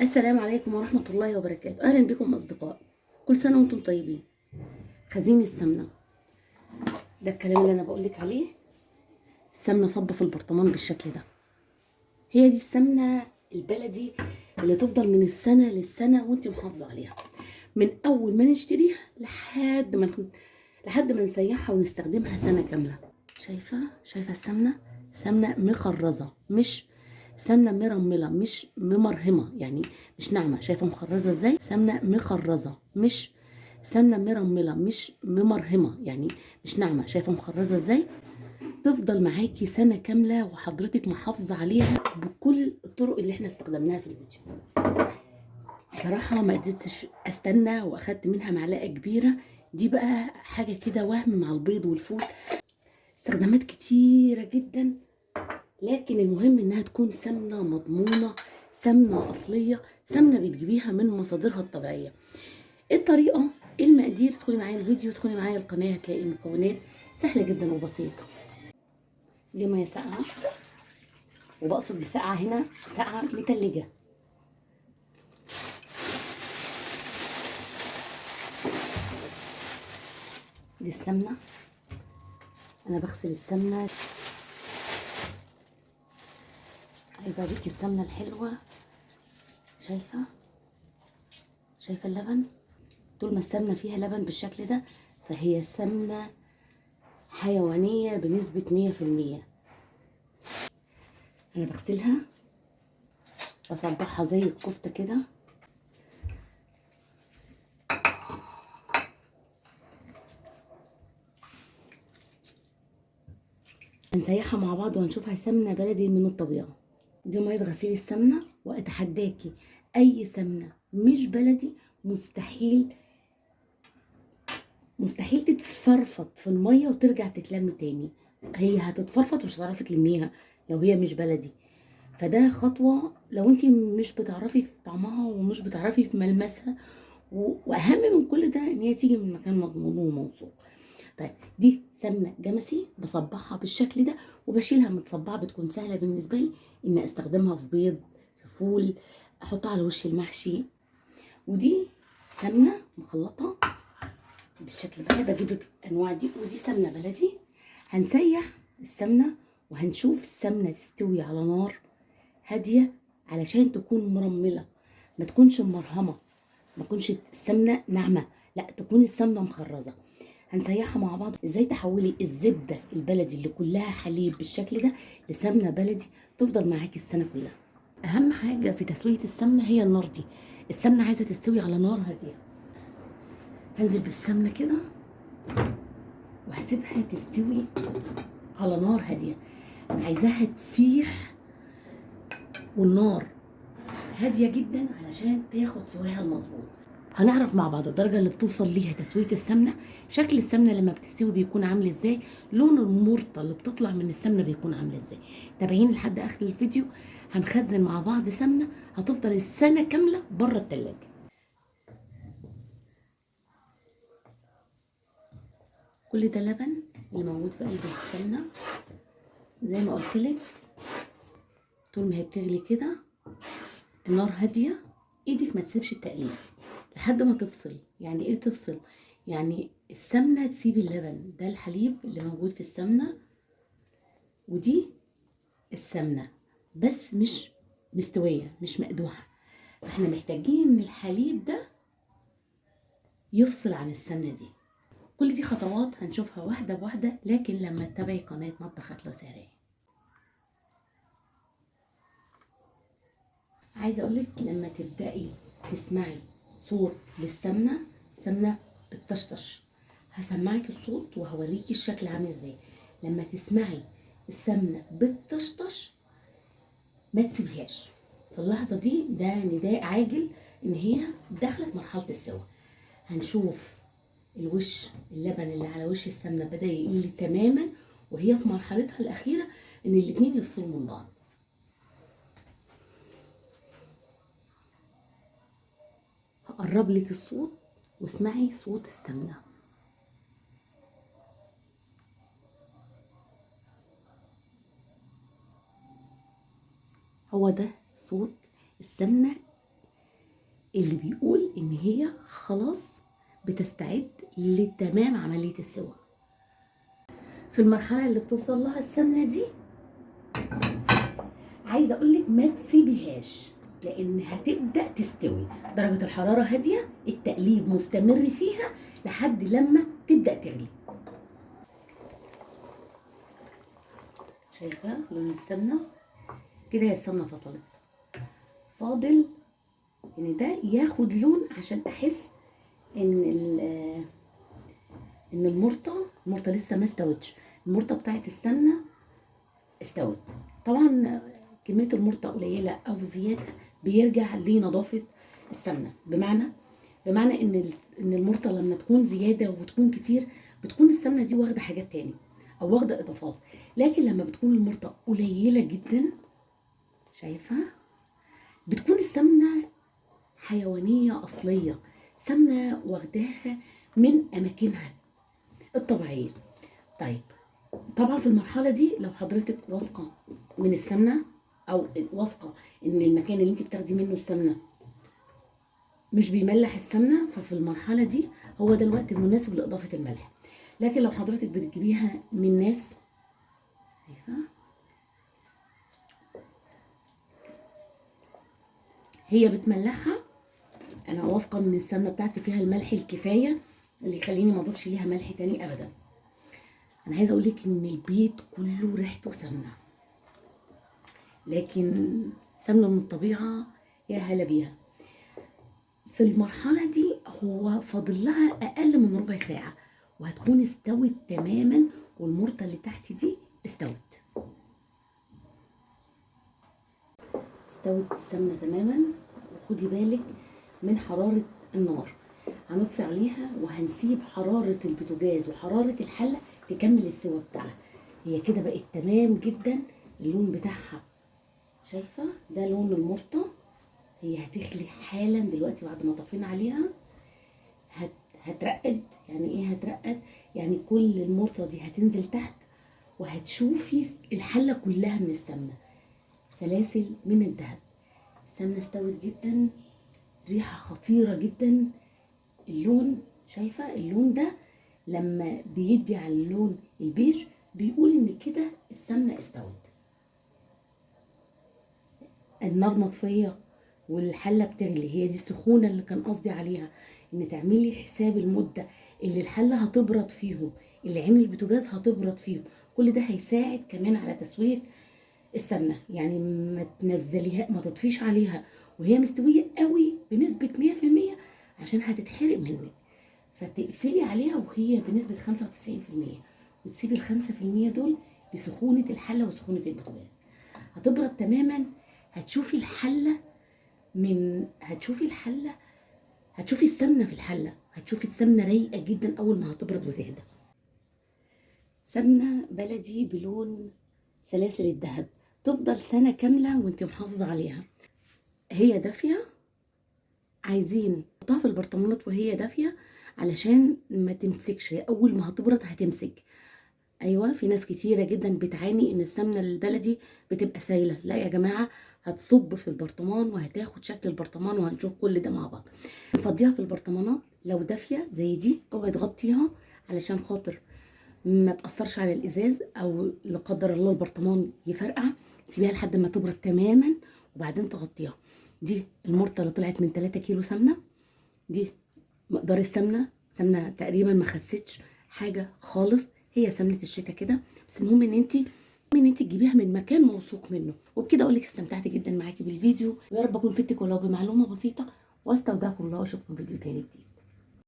السلام عليكم ورحمة الله وبركاته. أهلا بكم أصدقاء، كل سنة وأنتم طيبين. خزين السمنة ده الكلام اللي أنا بقولك عليه. السمنة صبة في البرطمان بالشكل ده، هي دي السمنة البلدي اللي تفضل من السنة للسنة وانت محافظة عليها، من أول ما نشتريها لحد ما نسيحها ونستخدمها سنة كاملة. شايفة السمنة؟ سمنة مخرزة، مش سمنة مرملة، مش ممرهمة، يعني مش ناعمة. شايفة مخرزة ازاي؟ سمنة مخرزة، مش سمنة مرملة، مش ممرهمة، يعني مش ناعمة. شايفة مخرزة ازاي؟ تفضل معاكي سنة كاملة وحضرتك محافظة عليها بكل الطرق اللي احنا استخدمناها في الفيديو. بصراحة ما قدرتش استنى واخدت منها معلقة كبيرة. دي بقى حاجة كده وهم مع البيض والفول، استخدامات كتيرة جدا، لكن المهم انها تكون سمنة مضمونة، سمنة اصلية، سمنة بتجيبيها من مصادرها الطبيعية. الطريقة، المقادير، ادخلي معايا الفيديو، ادخلي معايا القناة، هتلاقي المكونات سهلة جدا وبسيطة. دي مية ساقعة، وبقصد بساقعة هنا ساقعة متلجة. دي السمنة، أنا بغسل السمنة، عايزة أوريكي السمنة الحلوة. شايفة اللبن؟ طول ما السمنة فيها لبن بالشكل ده فهي سمنة حيوانية بنسبة 100%. أنا بغسلها، بصبعها زي الكفتة كده. هنسيحها مع بعض وهنشوفها سمنة بلدي من الطبيعة. دي مية غسيل السمنة، وأتحداكي أي سمنة مش بلدي مستحيل مستحيل تتفرفط في المية وترجع تتلم تاني. هي هتتفرفط ومش هتعرفي تلميها لو هي مش بلدي. فده خطوة لو انتي مش بتعرفي في طعمها ومش بتعرفي في ملمسها، واهم من كل ده ان هي تيجي من مكان مضمون وموثوق. طيب دي سمنة جمسي، بصبعها بالشكل ده وبشيلها متصبعة، بتكون سهلة بالنسبة لي ان استخدمها في بيض، في فول، احطها على وش المحشي. ودي سمنة مخلطة بالشكل ده، بجيب الانواع دي. ودي سمنة بلدي. هنسيح السمنة وهنشوف السمنة تستوي على نار هادية علشان تكون مرملة، ما تكونش مرهمة، ما تكونش السمنة ناعمة، لا تكون السمنة مخرزة. هنسيحها مع بعض. ازاي تحولي الزبدة البلدي اللي كلها حليب بالشكل ده لسمنة بلدي تفضل معاكي السنة كلها. اهم حاجة في تسوية السمنة هي النار دي. السمنة عايزة تستوي على نار هادية. هنزل بالسمنة كده وهسيبها تستوي على نار هادية. انا عايزاها تسيح والنار هادية جدا علشان تاخد سواها المظبوط. هنعرف مع بعض الدرجة اللي بتوصل ليها تسوية السمنة، شكل السمنة لما بتستوي بيكون عامل ازاي، لون المرطة اللي بتطلع من السمنة بيكون عامل ازاي. تابعين لحد اخر الفيديو. هنخزن مع بعض سمنة هتفضل السنة كاملة بره التلاجة. كل ده لبن اللي موجود في قلب السمنة. زي ما قلت لك طول ما هي بتغلي كده النار هادية، ايدك ما تسيبش التقليب لحد ما تفصل. يعني ايه تفصل؟ يعني السمنة تسيب اللبن، ده الحليب اللي موجود في السمنة، ودي السمنة بس مش مستوية، مش مقدوحة. فاحنا محتاجين ان الحليب ده يفصل عن السمنة دي. كل دي خطوات هنشوفها واحدة بواحدة، لكن لما تتابعي قناة مطبخ أكلة وسهرية. عايزة أقولك لما تبدأي تسمعي صوت للسمنة، سمنة بتطشطش، هسمعك الصوت وهوريكي الشكل عامل ازاي. لما تسمعي السمنة بتطشطش ما تسيبيهاش في اللحظة دي، ده نداء عاجل ان هي دخلت مرحلة السوا. هنشوف الوش، اللبن اللي على وش السمنة بدأ يقل تماما وهي في مرحلتها الأخيرة ان الاتنين يفصلوا من بعض. هقرب لك الصوت واسمعي صوت السمنة. هو ده صوت السمنة اللي بيقول ان هي خلاص بتستعد لتمام عملية السوى. في المرحلة اللي بتوصل لها السمنة دي عايزة اقولك ما تسيبيهاش، لان هتبدأ تستوي. درجة الحرارة هادية، التقليب مستمر فيها لحد لما تبدأ تغلي. شايفة لون السمنة كده؟ هي السمنة فصلت، فاضل ان ده ياخد لون عشان احس ان ان المرطه لسه ما استوتش. المرطه بتاعت السمنة استوت. طبعا كمية المرطه قليله او زيادة بيرجع لنظافه السمنة، بمعنى ان المرطه لما تكون زيادة وتكون كتير بتكون السمنة دي واخده حاجات تاني او واخده اضافات، لكن لما بتكون المرطه قليله جدا، شايفه، بتكون السمنة حيوانية اصلية، سمنه واخداها من اماكنها الطبيعية. طيب طبعا في المرحلة دي لو حضرتك واثقة من السمنة او واثقة ان المكان اللي انت بتاخدي منه السمنة مش بيملح السمنة، ففي المرحلة دي هو ده الوقت المناسب لاضافة الملح. لكن لو حضرتك بتجيبيها من ناس، شايفه، هي بتملحها، انا واثقة ان السمنة بتاعتي فيها الملح الكفاية اللي يخليني ما اضيفش ليها ملح تاني ابدا. انا عايزه اقول لك ان البيت كله ريحته سمنه، لكن سمنه من الطبيعة يا هلا بيها. في المرحلة دي هو فاضل لها اقل من ربع ساعة وهتكون استوت تماما، والمرطه اللي تحت دي استوت. استوت السمنة تماما. وخدي بالك من حرارة النار، هنطفي عليها وهنسيب حرارة البوتاجاز وحرارة الحلة تكمل السوا بتاعها. هي كده بقت تمام جدا، اللون بتاعها شايفه ده لون المرطه. هي هتغلي حالا دلوقتي بعد ما طفينا عليها، هترقد. يعني ايه هترقد؟ يعني كل المرطه دي هتنزل تحت وهتشوفي الحلة كلها من السمنة، سلاسل من الذهب. السمنة استوت جدا، ريحه خطيرة جدا. اللون شايفه اللون ده لما بيدي على اللون البيج بيقول ان كده السمنة استوت. النار مطفيه والحله بتغلي، هي دي السخونه اللي كان قصدي عليها، ان تعملي حساب المدة اللي الحلة هتبرد فيهم، اللي عين البوتاجاز هتبرد فيهم. كل ده هيساعد كمان على تسويه السمنة. يعني ما تنزليها، ما تطفيش عليها وهي مستوية قوي بنسبة 100% عشان هتتحرق منك، فتقفلي عليها وهي بنسبة 95% وتسيبي ال 5% دول لسخونه الحلة وسخونه البوتاجاز. هتبرد تماما، هتشوفي الحلة من هتشوفي الحلة، هتشوفي السمنة في الحلة، هتشوفي السمنة رايقة جدا اول ما هتبرد وتهدى. سمنه بلدي بلون سلاسل الذهب، تفضل سنة كاملة وانت محافظة عليها. هي دافيه، عايزين نحطها في البرطمانات وهي دافيه علشان ما تمسكش، هي اول ما هتبرد هتمسك. ايوه في ناس كتيرة جدا بتعاني ان السمنة البلدي بتبقى سايله، لا يا جماعة هتصب في البرطمان وهتاخد شكل البرطمان، وهنشوف كل ده مع بعض. نفضيها في البرطمانات لو دافيه زي دي، اوعي تغطيها علشان خاطر ما تاثرش على الازاز او لا قدر الله البرطمان يفرقع. سيبيها لحد ما تبرد تماما وبعدين تغطيها. دي المرطه اللي طلعت من 3 كيلو سمنه، دي مقدار السمنة، سمنه تقريبا ما خستش حاجة خالص، هي سمنه الشتاء كده. بس المهم ان انت تجيبيها من مكان موثوق منه. وبكده اقول لك استمتعت جدا معاكي بالفيديو، ويا رب اكون فدتك ولو بمعلومة بسيطة، واستودعكم الله واشوفكم فيديو تاني جديد.